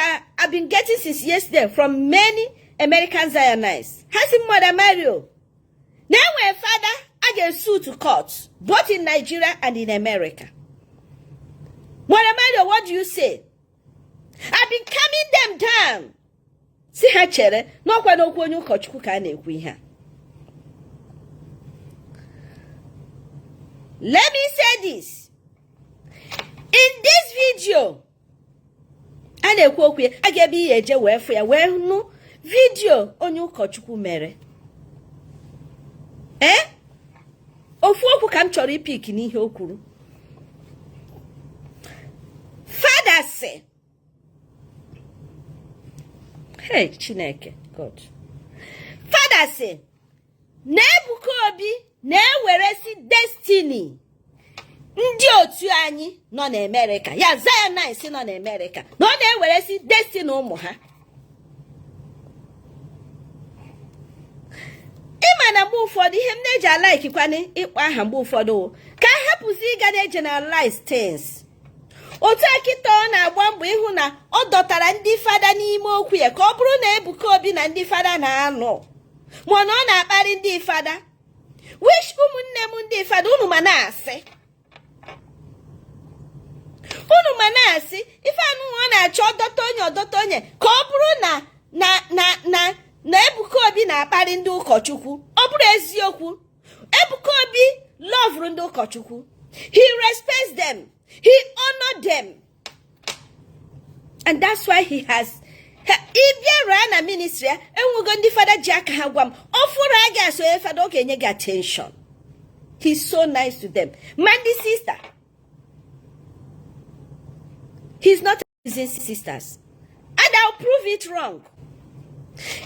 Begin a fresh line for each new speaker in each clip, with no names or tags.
ka I've been getting since yesterday from many American Zionists. Ha sị Mother Mario na enwere fada a ga-esue to court both in Nigeria and in America. Mother Mario, what do you say? I've been calming them down. Sị ha chere n'ọkwa n'okwu onye ụkọchukwu ka a na-ekwu ihe a. Let me say this. In this video, a na-ekwu okwu ya a ga-ebe ihe eje wee fụ ya wee nụ video onye ụkọchukwu mere. Ee, ofu okwu ka m chọrọ ipick n'ihe o kwuru. Fada sị, hey Chineke God, Fada sị na Ebuka Obi na-eweresi destiny ndị otu anyị nọ n'Amerịka, ya Zionites nọ n'Amerịka, na ọ na-eweresi destiny ụmụ ha. Ịma na mgbe ụfọdụ ihe m na-eji alaikikwana ịkpọ aha mgbe ụfọdụ ka a hapụzi ịga na-egeneralize things. Otu a kịta ọ na-agba mbọ ịhụ na ọ dọtara ndị fada n'ime okwu ya ka ọ bụrụ na Ebuka Obi na ndị fada na-anọ, mana ọ na-akparị ndị fada, which ụmụnne m ndị fada unu ma na-asị, unu ma na-asị ife anụ ọ na-achọ ọdọta onye ọdọta onye ka ọ bụrụ na na na na na Ebuka Obi na-akparị ndị ụkọchukwu. Ọ bụrụ eziokwu, Ebuka Obi loverụ ndị ụkọchukwu, he respects them, he honor them, and that's why he has ị bịara na ministry ya enwego ndị fada ji aka ha gwa m ọ fụrụ a ga-asonye fada ọ ga-enye gị attention. He's so nice to them. Ma ndị sister, he's not using sisters, and I'll prove it wrong.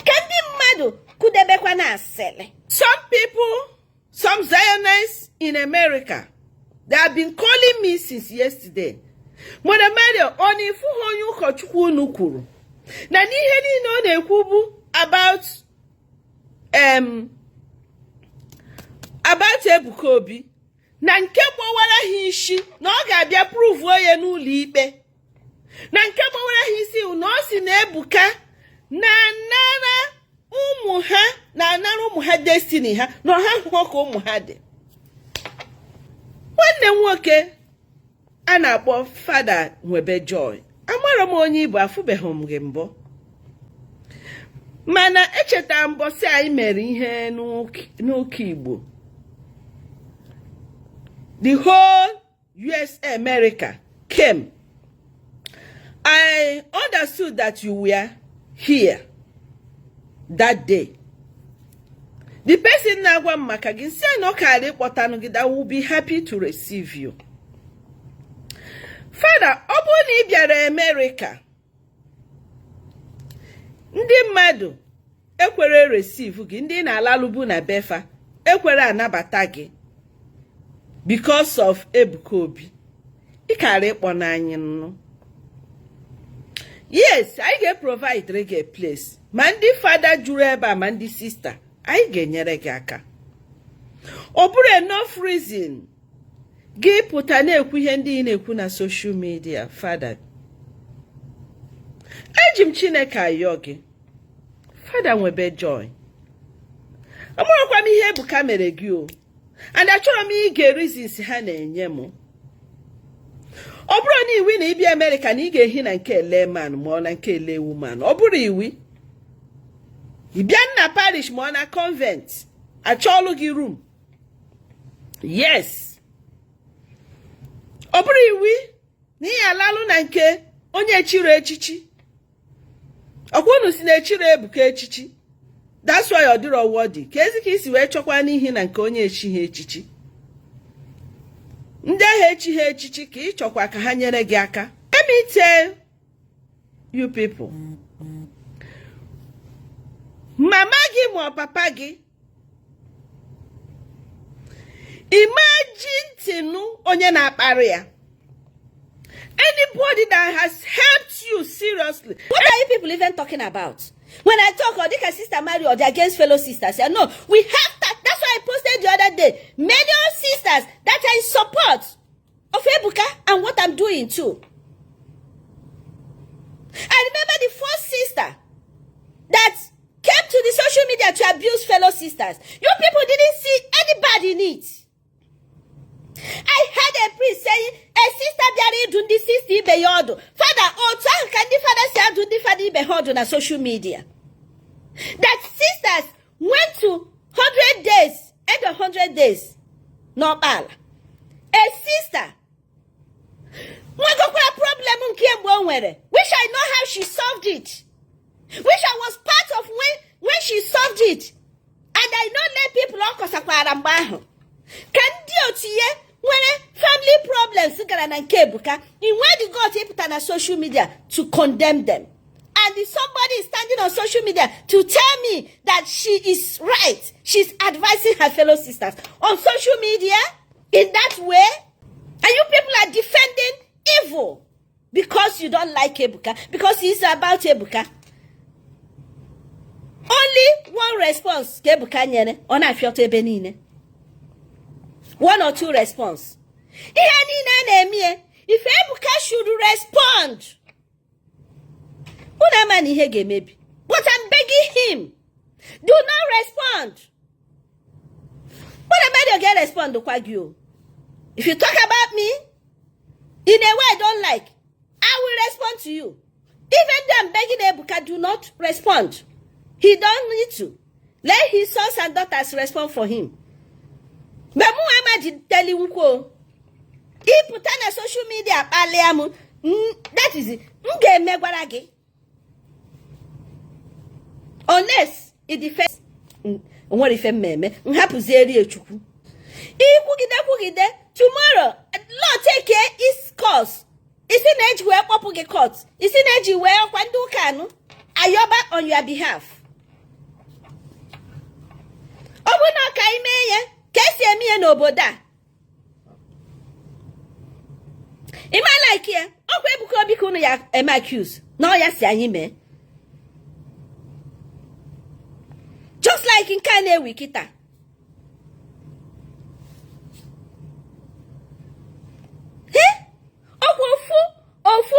Ka ndị mmadụ kudebekwa na asịrị.
Some people, some Zionists in America, they have been calling me since yesterday. Mother Mario, ọ na-efu ha onye ụkọchukwu unu kwuru na n'ihe niile ọ na-ekwu bụ about Ebuka Obi na nke gbawara ha isi na ọ ga-abịa pruvuo ya n'ụlọ ikpe, na nke gbawara ha isi na ọ sị na Ebuka na-anara ụmụ ha, na-anara ụmụ ha destiny ha, na ọha hụ ka ụmụ ha dị. Nwanne m nwoke a na-akpọ Fada Nwebe Joy, amara m onye Igbo, afụbeghị m gị mbụ, mana echetara mbọsị anyị mere ihe n'ụka Igbo. The whole US America came. I understood that you were here that day. The person na-agwa m maka gị sị na ọ karịa ịkpọtanụ gị, that will be happy to receive you. Fada, ọ bụrụ na ị bịara America, ndị mmadụ ekwere receive gị, ndị na-alalụbu na befa ekwere anabata gị because of Ebuka Obi, ị kara ịkpọ n'anyị nnụ. Yes, anyị ga-provide gị a place. Ma ndị fada juru ebe a, ma ndị sista, anyị ga-enyere gị aka. Ọ bụrụ enough reason gị pụta na-ekwu ihe ndị ị na-ekwu na social media. Fada, eji m Chineke ayọ gị, Fada Nwebe Joy, amarakwa m ihe Ebuka mere gị o, and achọrọ m ige reasons ha na-enye m. Ọ bụrụ na iwi na ịbịa Amerịka na ị ga-ehi na nke layman ma ọ na nke laywoman, ọ bụrụ iwi ị bịa na parish ma ọ na convent, achọọlụ gị room. Yes, ọ bụrụ iwi na ị alalụ na nke onye echiri echichi, ọkwa unu si na echiri Ebuka echichi, that's why ọ dịrọ worthy. Ka ezi ka isi wee chọkwa n'ihi na nke onye echighị echichi, ndị ahụ echighị echichi ka ị chọkwa ka ha nyere gị aka. Let me tell you people, mama gị ma ọ papa gị, imagine tinu onye na-akparị ya. Anybody that has helped you seriously.
What are you people even talking about? When I talk, or dịka Sister Mary or against fellow sisters, yeah, no, we have that. That's why I posted the other day. Many sisters that are in support of Ebuka and what I'm doing too. I remember abuse fellow sisters. You people didn't see any bad in it. I heard a priest saying a sister bịara ịdụ ndị sister ibe ya ọdụ. Fada, otu ahụ ka ndị fada si adụ ndị fada ibe ha ọdụ na social media. That sisters went to 100 days, end of 100 days n'Ọkpala. A sister nwegokwara problem nke mgbe o nwere, which I know how she solved it, which I was part of when she solved it, and I know lay people ọ kọsakwara mgbe ahụ ka ndị otu ya nwere family problems gara na nke Ebuka. Inwe the guts ịpụta na social media to condemn them, and if somebody is standing on social media to tell me that she is right, she's advising her fellow sisters on social media in that way, and you people are defending evil because you don't like Ebuka, because it's about Ebuka. Only one response ka Ebuka nyere, ọ na-afịọta ebe niile. One or two response. Ihe niile a na-eme, if Ebuka should respond, unu ama na ihe ga-emebi. But I'm begging him, do not respond. What about you get respond kwa gị o? If you talk about me in a way I don't like, I will respond to you. Even though I'm begging Ebuka, do not respond. He don't need to. Let his sons and daughters respond for him. But mụ ama ji teli nkwu o. Ịpụta na social media kpalia m, that is, m ga-emegwara gị. Unless it defense nwere ife mmemme, m hapụzieri Chukwu. Ikwugide kwugide, tomorrow law take its course. Isi na-eji wee kpọpụ gị court, isi na-eji wee ọkwa ndị ụka anụ ayọba on your behalf. Ọ bụ na ọka ime ya ka esi eme ihe n'obodo a, ịma like ya ọkwa Ebuka Obi ka unu ya eme accuse na ọ ya si anyị mee, just like nke a na-ewi kịta. Ọkwa ofu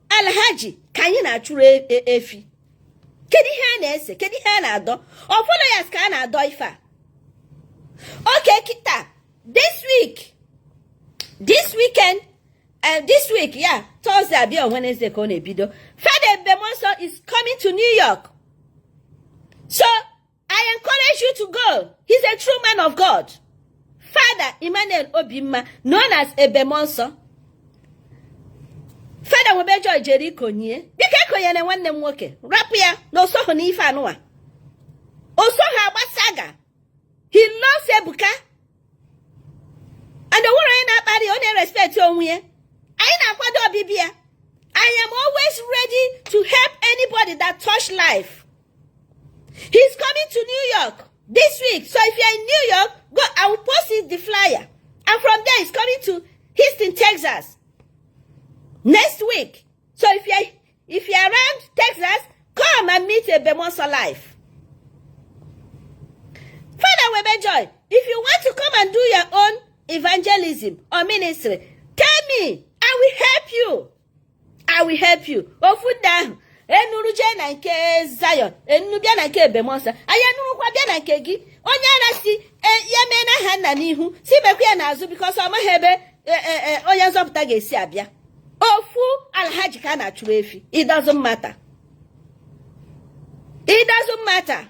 alhaji ka anyị na-achụrụ efi. Kedu ihe a na-ese? Kedu ihe a na-adọ? Ọ followers ka a na-adọ ife a. Okay, kịta this week, this weekend, this week, yeah, Thursday abịa on Wednesday ka ọ na-ebido. Fada Ebubemuonso is coming to New York. So I encourage you to go. He's a true man of God. Father Emmanuel Obimma, known as Ebubemuonso. Fada Nwebejoy jere ikonye. Biko ekonyere nwanne m nwoke. Rapụ ya na osoghị n'ife anụwa. Osoghị agbasaga. He loves Ebuka. And the onwere onye na-akparị, ọ na-respect onwe ya. Anyị na-akwado ọbịbịa ya. I am always ready to help anybody that touch life. He's coming to New York this week. So if you're in New York, go. I will post it, the flyer. And from there, he's coming to Houston, Texas next week. So if you're around Texas, come and meet Ebubemuonso life. Father Nwebejoy, if you want to come and do your own evangelism or ministry, tell me. I will help you. I will help you. Ofu ndị ahụ enuru jee na nke Zion, enuru bịa na nke Ebubemuonso, anyị enurukwa bịa na nke gị. Onye ara si ya mee na ha nna n'ihu, si mekwa ya n'azụ, because ọ maghị ebe onye nzọpụta ga-esi abịa. Ofu alhaji ka a na-achụrụ efi. It doesn't matter. It doesn't matter.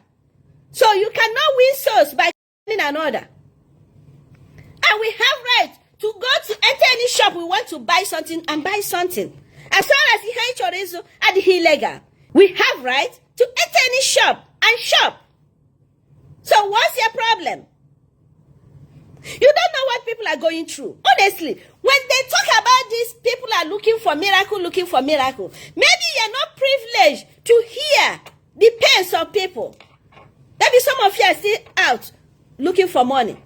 So you cannot win souls by killing another. And we have right to go to enter any shop we want to buy something and buy something. As far as ihe anyị chọrọ ịzụ adịghị illegal, we have right to enter any shop and shop. So what's your problem? You don't know what people are going through. Honestly, when they talk about this, people are looking for miracle, looking for miracle. Maybe you're not privileged to hear the pains of people. Maybe some of you are still out looking for money.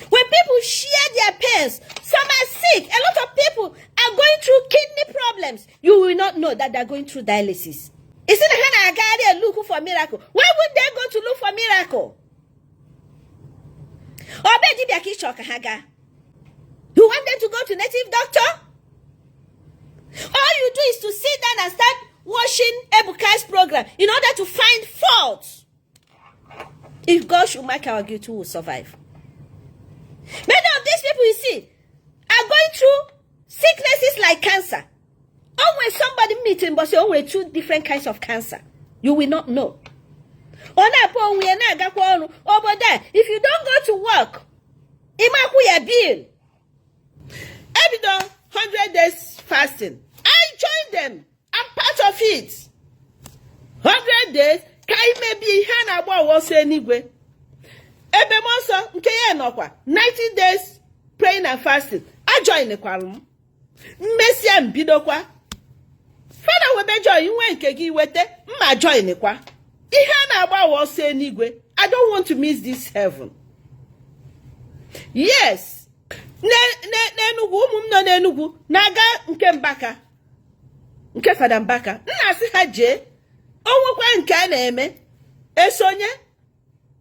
When people share their pains, some are sick. A lot of people are going through kidney problems. You will not know that they're going through dialysis. Is it a looking for miracle? Why would they go to look for miracle? You want them to go to native doctor? All you do is to sit down and start watching Ebuka's program in order to find faults. If God should mark our guilt, who will survive? Many of these people you see are going through sicknesses like cancer. Or when somebody meeting but say, oh, two different kinds of cancer. You will not know. Ọ na-akpọ onwe ya na-agakwa ọrụ obodo a. If you don't go to work, ịmakwu ya bill.
Ebido 100 days fasting, I joined them. I'm part of it. 100 days ka anyị mebie ihe a na-agba ọwa ọsọ eluigwe. Ebe m ọsọ nke ya nọkwa 90 days praying and fasting, ajoinkwara m. Mmesia m bidokwa. Fada webe join nwe nke gị weta mma joinkwa. Ihe a na-agba ọwa ọsọ eluigwe. I don't want to miss this heaven. Yes, n'Enugwu, ụmụ m nọ n'Enugwu na-aga nke Mbaka, nke Fada Mbaka. M na-asị ha jee. O nwekwa nke a na-eme esonye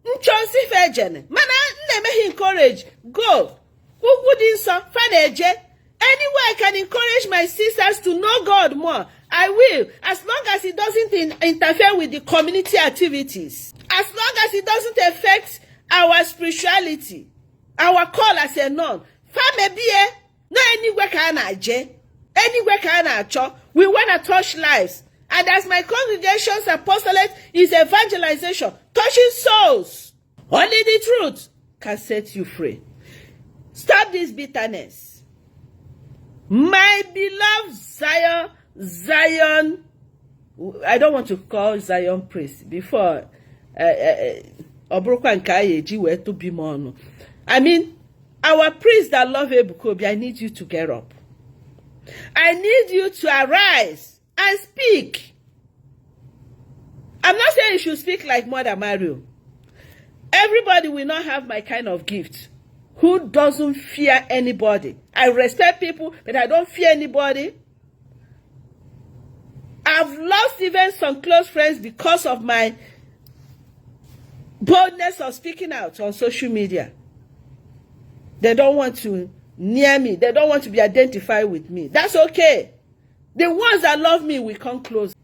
nchọnsi fejene, mana m na-eme ha encourage, go ugwu dị nsọ fa na-eje. Anywhere I can encourage my sisters to know God more, I will, as long as it doesn't interfere with the community activities, as long as it doesn't affect our spirituality, our call as a nun. Fa mebie na enigwe ka a na-aje, enigwe ka a na-achọ. We wanna touch lives, and as my congregation's apostolate is evangelization, touching souls. Only the truth can set you free. Stop this bitterness, my beloved Zion. Zion, I don't want to call Zion priest before ọ bụrụkwa nke a eji wee tụbi m ọnụ. I mean, our priests that love Ebuka Obi, I need you to get up. I need you to arise and speak. I'm not saying you should speak like Mother Mario. Everybody will not have my kind of gift. Who doesn't fear anybody? I respect people, but I don't fear anybody. I've lost even some close friends because of my boldness of speaking out on social media. They don't want to near me. They don't want to be identified with me. That's okay. The ones that love me will come close.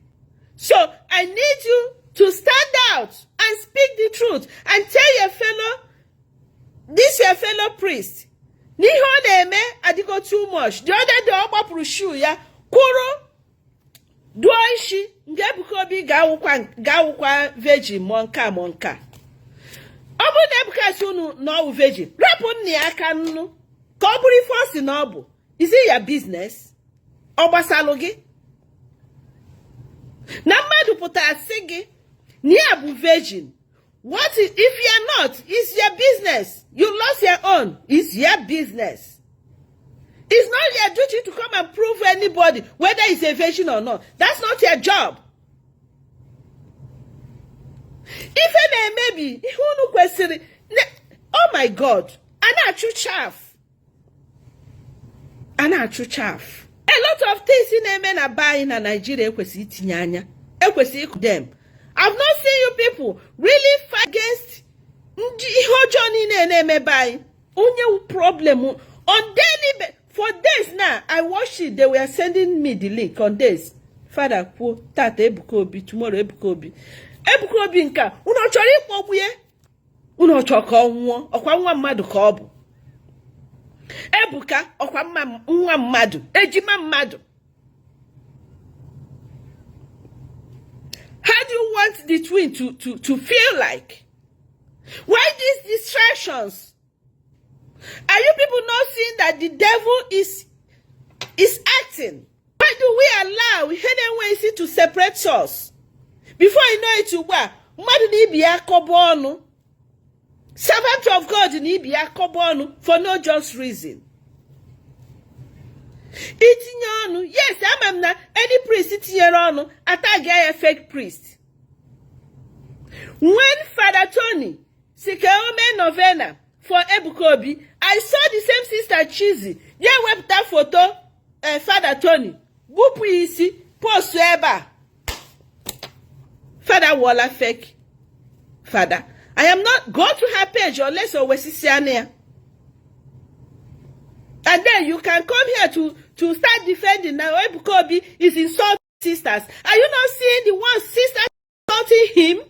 So I need you to stand out and speak the truth and tell your fellow, this your fellow priest, n'ihe ọ na-eme adịgo too much. The other day ọ gbapụrụ shoe ya kwụrụ duo isi nke Ebuka Obi ga-awụkwa virgin mụọ nke a mụọ nke a. Ọ bụrụ na Ebuka si unu na ọwụ virgin, rapụ nna ya aka nnu ka ọ bụrụ ife ọ si na ọ bụ. Is it your business? Ọ gbasalụ gị na mmadụ pụtara sị gị na ya bụ virgin? What if you are not? It's your business. You lost your own, it's your business. It's not your duty to come and prove anybody whether he's a virgin or not. That's not your job. Ife na-emebi ihe unu kwesịrị. Oh my God, a na-achụ chaff, a na-achụ chaff. A lot of things na-eme na be anyị na Nigeria ekwesịghị itinye anya, ekwesịghị ịkụ them. I've not seen you people really fight against ndị ihe ọjọọ niile na-eme be anyị. Onye wu problem on daily for days now, I watch it. They were sending me the link on days. Father kwuo tata Ebuka Obi, tomorrow Ebuka Obi, Ebuka Obi nke a. Unu chọrọ ịkpọgbu ya? Unu chọrọ ka ọ nwụọ? Ọkwa nwa mmadụ ka ọ bụ. Ebuka ọkwa nwa mmadụ, ejima mmadụ. How do you want the twin to feel like? Why these distractions? Are you people not seeing that the devil is acting? Why do we allow ihe na-enwe to separate us? Before you know it, ugbu a mmadụ na ibi ya akọba ọnụ. Servant of God na ibi ya akọba ọnụ for no just reason. Itinye ọnụ, yes, ama m na any priest tinyere ọnụ ataghị ya fake priest. When Father Tony si ka o mee novena for Ebuka Obi, I saw the same sister Chizzy ya wepụta foto Father Tony, gbupụ ya isi, post ebe a. Father wụọla fake father. I am not go to her page unless o wesisi anụ ya. And then you can come here to start defending now. Ebuka Obi is insulting sisters. Are you not seeing the one sister insulting him?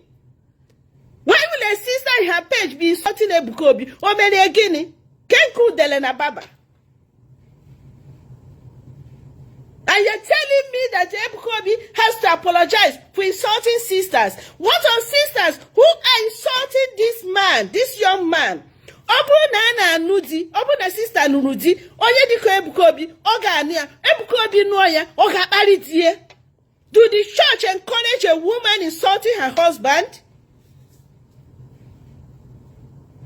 Why will a sister in her page be insulting Ebuka Obi. O mere gịnị? Kenke udele na baba. And you're telling me that Ebuka Obi has to apologize for insulting sisters. What of sisters who are insulting this man, this young man? Ọ bụrụ na a na-anụ di, ọ bụrụ na sister nụrụ di, onye dịka Ebuka Obi, ọ ga-anụ ya. Ebuka Obi nụọ ya, ọ ga-akparị di ya. Do the church encourage a woman insulting her husband?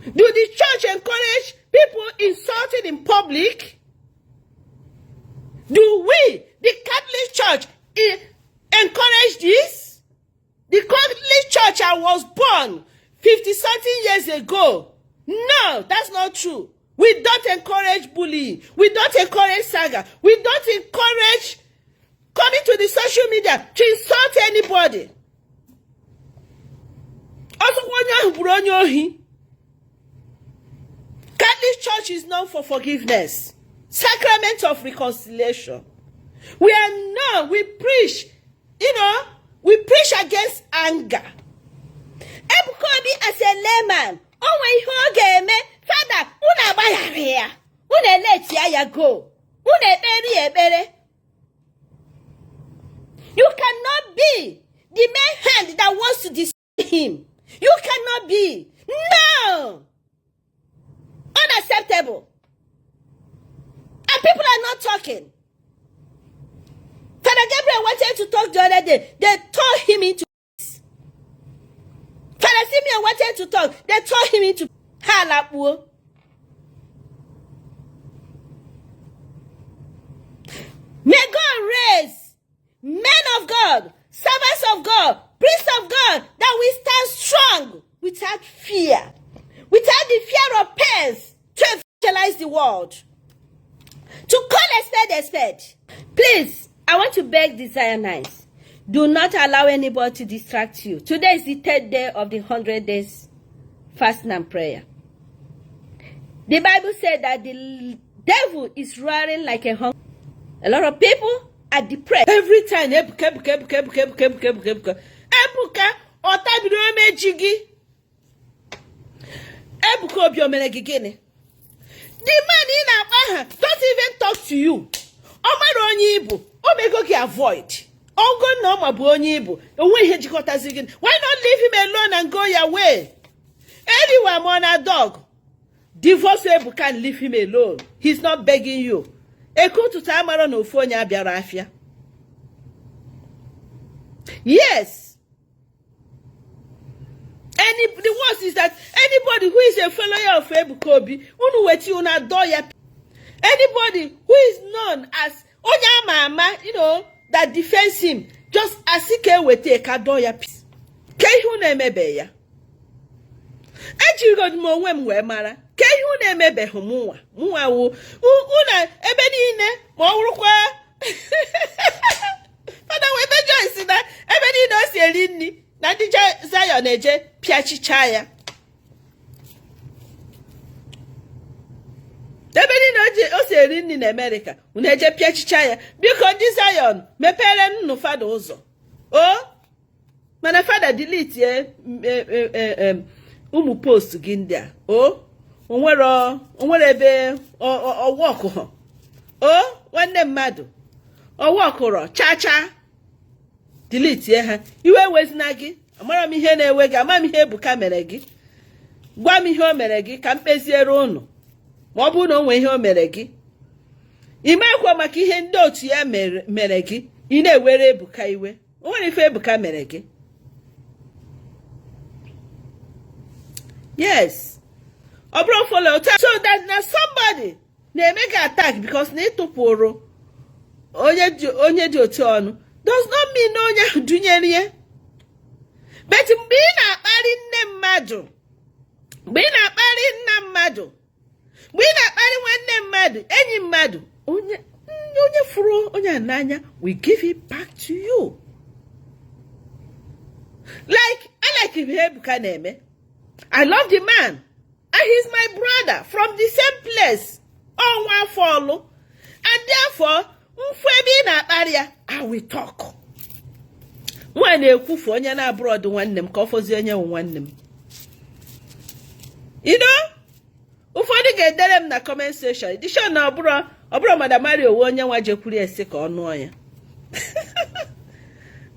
Do the church encourage people insulting in public? Do we, the Catholic Church, encourage this? The Catholic Church I was born 50 something years ago. No, that's not true. We don't encourage bullying. We don't encourage saga. We don't encourage coming to the social media to insult anybody. Ọsọkwa onye ahụ bụrụ onye ohi. Catholic Church is known for forgiveness, sacrament of reconciliation. We are known, we preach, we preach against anger.
Ebuka Obi as a layman, o nwee ihe ọ ga-eme, fada unu agbaghara ya, unu eletia ya go, unu ekpere ya ekpere. You cannot be the main hand that wants to destroy him. You cannot be. No! Unacceptable. And people are not talking. Father Gabriel wanted to talk the other day. They tore him into. Father Simeon wanted to talk. They tore him into. Ha lakpuo. May God raise men of God, servants of God, priests of God, that we stand strong without fear, without the fear of pains, to evangelize the world, to call a spade a spade. Please, I want to beg the Zionites, do not allow anybody to distract you. Today is the third day of the 100 days fasting and prayer. The Bible said that the devil is roaring like a hungry. A lot of people are depressed.
Every time, Ebuka, Ebuka, Ebuka, Ebuka, Ebuka, Ebuka, Ebuka, Ebuka. Ebuka, ọ tabiri omeji gị. Ebuka Obi o mere gị gịnị? The man ị na-akpa aha don't even talk to you. Ọ mara onye ị bụ, o mego gị avoid. Ogo na ọ ma bụ onye ị bụ, onwe ihe jikọtazi gị. Why not leave him alone and go your way? Anyway, I'm on a dog. Divorce Ebuka and leave him alone. He's not begging you. Eke ụtụtụ amara na ofu onye abịara afịa. Yes. The worst is that anybody who is a follower of Ebuka Obi, unu weti unu adọ ya. Anybody who is known as onye ama ama, that defends him, just asị ka eweta ka dọọ ya peace. Ka ihe unu emebe ya. Ejirigo m onwe m wee mara. Ka ihe unu emebeghị mụnwa. Mụnwa wụ unu ebe niile ma ọ wụrụkwa Fada webe Joyce na ebe niile o si eri nri na ndị Zion eje pịachicha ya. Ebe niile o si eri nri na Amerịka unu eje pịachicha ya. Biko ndị Zion mepere nnụ fada ụzọ. O mana fada delete ụmụ post gị ndị a. O onwere ebe ọwọkụ. O nwanne mmadụ ọwọkụrọ cha cha. Delete ha. Iwe wezina gị. Amara m ihe na-ewe gị, ama m ihe Ebuka mere gị. Gwa m ihe o mere gị ka m kpeziere unu. Ma ọ bụrụ na o nwee ihe o mere gị. Ị makwa maka ihe ndị otu ya mere gị, ị na-ewere Ebuka iwe. O nwere ife Ebuka mere gị. Yes. Ọ bụrụ follow so that na somebody na-eme gị attack because na ịtụpụrụ onye dị otu ọnụ does not mean na onye ahụ dunyere ya. But mgbe ị na-akparị nne mmadụ, mgbe ị na-akparị nna mmadụ, mgbe ị na-akparị nwanne mmadụ, enyi mmadụ, onye fụrụ onye a n'anya we give it back to you. Like I like ihe Ebuka na-eme. I love the man and he's my brother from the same place. Ọnwa afọ ọlụ, and therefore mfu ebe ị na-akparị ya, I will talk. Nwa na-ekwufu onye na-abụrọdụ nwanne m ka ọ fọzie onye nwe nwanne m. Ụfọdụ ga-edere m na comment section edition na ọbụrụ Madam Mario onwe onye nwa jekwuru esi ka ọ nụọ ya.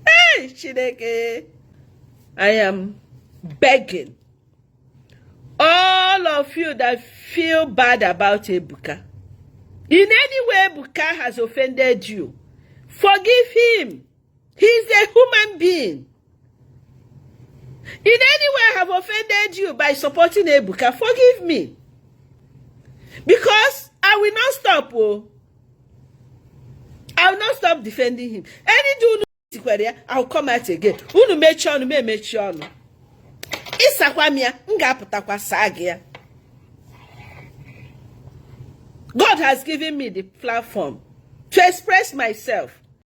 Hey, Chineke, I am begging all of you that feel bad about Ebuka. In any way Ebuka has offended you, forgive him. He's a human being. In any way I have offended you by supporting Ebuka, forgive me. Because I will not stop. Oh. I will not stop defending him. Any do tikwere ya, I will come out again. Unu mechie ọnụ, m emechie ọnụ. Ịsakwa m ya, m ga-apụtakwa saa gị ya. God has given me the platform to express myself.